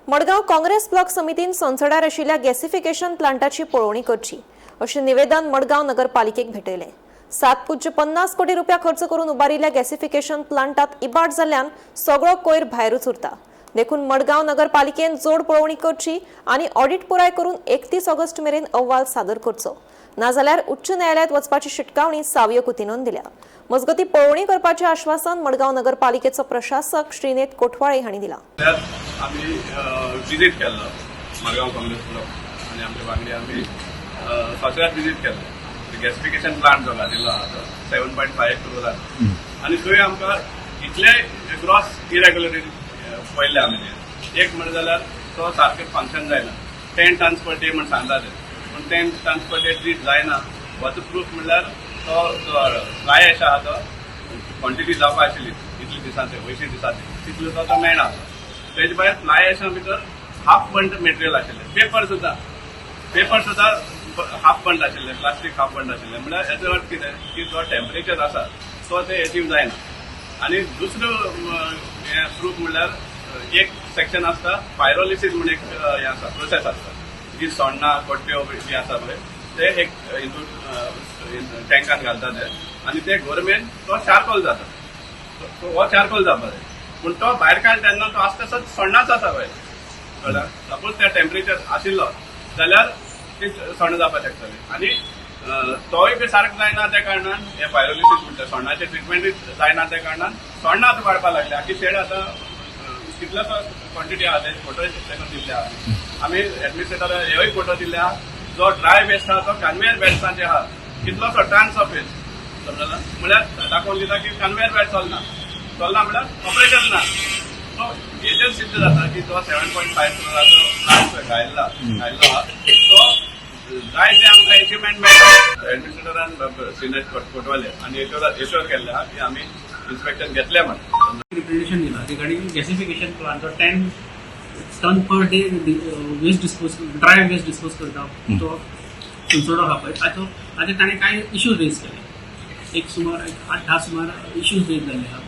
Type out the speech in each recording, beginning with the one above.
Madgaon Congress block समितीन सोनसडार आशिल्ल्या gasification प्लांटाची पळोवणी करची अशें निवेदन मडगांव नगरपालिकेक भेटयलें. 7.50 कोटी रुपया खर्च करून उबारिल्ल्या गॅसिफिकेशन प्लांटात इबाड जाल्ल्यान सगळो कोयर भायरूच उरता. देखून मडगांव नगरपालिकेन जोड पळोवणी करची आनी ऑडिट पुराय करून 31 ऑगस्ट मेरेन अहवाल सादर करचो, नाजाल्यार उच्च न्यायालयात वचपाची शिटकावणी सावियो कुतिनोन दिल्या. मजगती, पळोवणी करपाचें आश्वासन मडगांव नगरपालिकेचो प्रशासक श्रीनेत कोठवाळे हांणी दिलां. त्यात आमी विजीट केल्लो. मडगांव काँग्रेस क्लब आनी आमचे वांगडी आमी सोसऱ्यात विजीट केल्लो. गॅसिफिकेशन प्लांट जो घातिल्लो आहा तो 7.5 क्रोरान आनी थंय आमकां इतले ग्रॉस इरेग्युलरिटी पळयल्ले आमी ते. एक म्हणलें जाल्यार तो सारकें फंक्शन जायना. 10 टन्स पर डे म्हण सांगता ते, पूण 10 टन्स पर डे ट्रीट जायना. होचो प्रूफ म्हणल्यार तो फ्लाय एश आहा तो क्वॉन्टिटी जावपा आशिल्ली इतले दिसांचे, अंयशीं दिसांचे, तितलो तो आतां मेळना. तेजे भायर फ्लाय एशा भितर हाफ बर्न्ट मटेरियल आशिल्लें. पेपर सुद्दां हाफ बर्न्ट आशिल्ले, प्लास्टीक हाफ बर्न्ट आशिल्लें. म्हणल्यार हेचो अर्थ कितें की जो टेम्परेचर आसा तो ते एचीव जायना. आनी दुसरो हें प्रूफ म्हणल्यार एक सेक्शन आसता, पायरोलिसीस म्हण एक हें आसा, प्रोसेस आसता जी सोण्णां कोट्ट्यो बी आसा पळय, ते एक हितून टँकान घालता ते आनी ते गव्हर्मेंट तो चारकोल जाता. तो हो चारकोल जावपा जाय, पूण तो भायर काडटा तेन्ना तो आसता तसोच सोण्णाच आसा भायर, कळ्ळें? सपोज त्या टेम्परेचर आशिल्लो जाल्यार ती सोण्णां जावपाक शकतली. आनी तोय बी सारको जायना. त्या कारणान हे पायरोलिसीस म्हणटा, सोण्णाचें ट्रिटमेंटूय जायना. त्या कारणान सोण्णां आतां वाडपाक लागली. आखी शेड आतां कितलोसो क्वॉन्टिटी आहा ते फोटो ताका दिल्ले आहा. आमी एडमिनिस्ट्रेटर हेवूय फोटो दिल्ले आहा. जो ड्राय वेस्ट आहा तो कन्वेयर बेल्टांचे आहा, कितलोसो टन्स ऑफ वेस्ट, समजला? म्हळ्यार दाखोवन दिता की कन्वेयर बेल्ट चलना. चलना म्हळ्यार ऑपरेशन ना. सो हेजेर सिद्ध जाता की जो 7.5 क्रोराचो प्लांट घायल्लो आहा तो जाय ते आमकां एचिवमेंट मेळटा. एडमिनिस्ट्रेटरान सिनेट कोटवाले आनी एश्योर केल्ले आहा की आमी इन्स्पेक्शन घेतले म्हण. रिप्रेझेंटेशन दिला रिगार्डिंग गॅसिफिकेशन प्लांट, जो 10 ton per day waste dispose, dry waste dispose करता तो सोनसडो आहा पळय, ताचो ताचेर ताणें कांय इश्यूज रेज केले. एक सुमार एक 8-10 सुमार इश्यूज रेज जाल्ले आहा.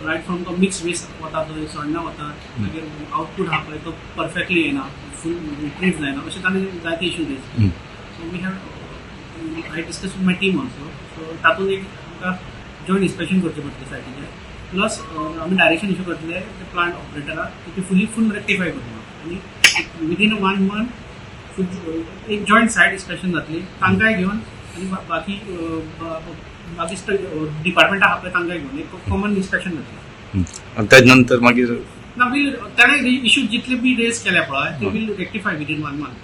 रायट फ्रॉम तो मिक्स वेस्ट वता थंय, सोण्णां वतात, मागीर आउटपूट आहा पळय तो परफेक्टली येना, फूल ट्रीट जायना, अशें ताणें जायते इश्यूज रेज केले. So we have I discuss with my team also. So तातूंत एक आमकां जॉयंट इन्स्पेक्शन करचें पडटलें सायटीचें. प्लस आमी डायरेक्शन इशू करतले ते प्लांट ऑपरेटराक की ती फुली फूल रेक्टिफाय करूं आनी विदीन वन मंथ एक जॉयंट सायट इन्स्पेक्शन जातली, तांकांय घेवन आनी बाकी डिपार्टमेंटां आहा पळय तांकांय घेवन एक कॉमन इन्स्पेक्शन जातलें. आनी तेज नंतर मागीर? ना, वील ताणें इशू जितले बी रेज केल्या पळय ते we'll rectify within one month.